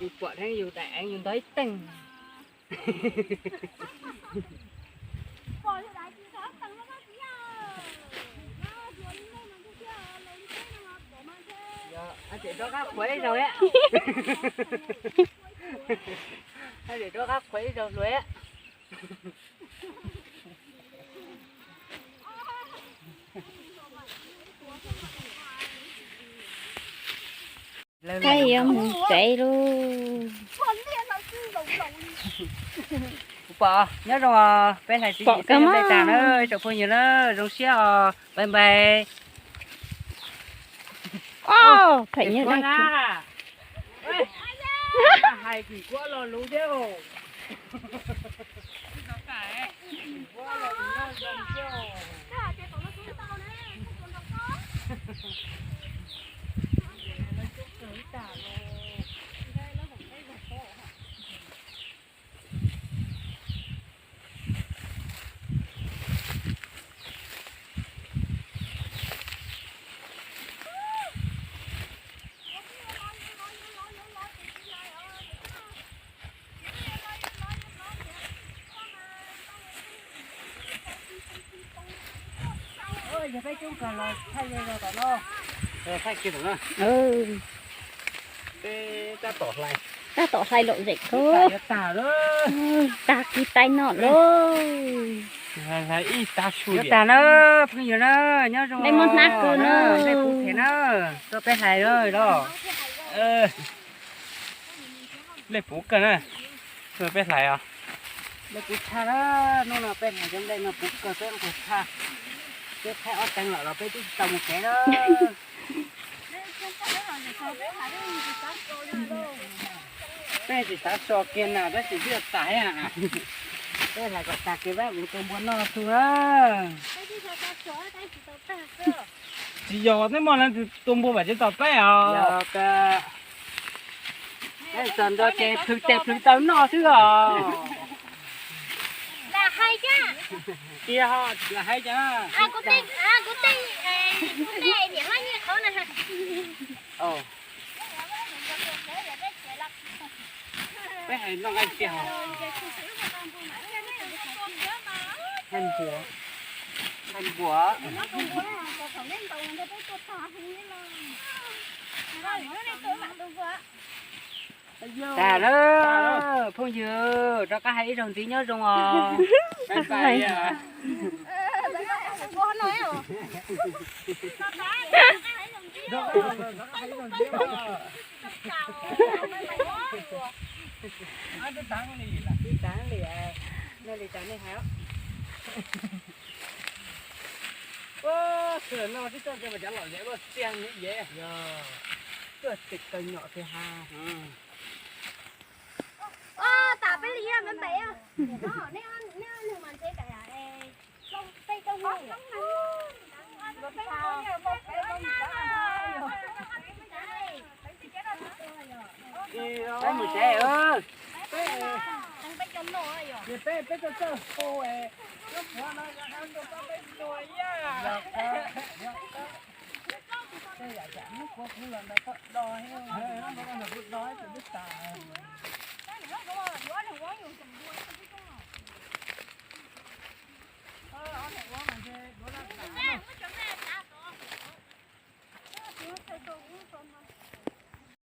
Yus pom dheev yus daim eev yus ntog ib teeg. Yog, ces rov qab qhuav ib zaug. Ces rov qab qhuav ib zaug hluas. Peb yuav mus tsev lauj. Kuv pom nyob zoo os, peb hlais txiv yim xwb nyob peb tag na, ib tsoom phooj ywg na, zoo siab os, bye bye. Hais kuv kuab lo lus thiab. Yog peb coob kawg los thaij li rau tom no. Thaij kiag tom no. Peb tab tom hlais, tab tom hlais lom zem kawg. Yuav tag lawm. Tag kiag taig no lawm. Hlais ib tag su yuav tag na, phooj ywg na, nyob zoo. Dej muaj hnab kawg na, dej puv phem na, tuaj peb hlais los. Dej puv kawg na, tuaj peb hlais os. Dej puv tshaj na, hnub no peb hlais cov dej no puv kawg peb nquag tshaj. Peb thaij ob teev lawm los peb twb tsis tau mus kev na. Peb tsis xav so kiag na, tab sis twb yuav tag thiab. Peb hlais kom tag kiag peb mus tua npua noj xwb na. Tsis yog, twb muaj leej twg tua npua mam tsis tom peb os. Yog, peb txog ntua ces plhws tes plhws taw noj xwb os. Lam hais cas? Tiag ho, lam hais cas? Kuv tej, kuv tej, kuv tej niam hlob nyiaj qhov na. Peb hais noj nqaij tiag. Hais npua, hais npua. Tag lawm, phooj ywg, rov qab hais ib zaug ntxiv nyob zoo os. Tuaj tim kaw nyom tiag ha. Tam peb li me npem, nej, nej nug mas ntse kam, peb coj mus. Peb mus tsev. Peb, peb cov txawj hu, peb puav no rau peb tua ib yam. Tej yam tsam muab puav kuv los ntawd koj do, kuv do tus twb tas.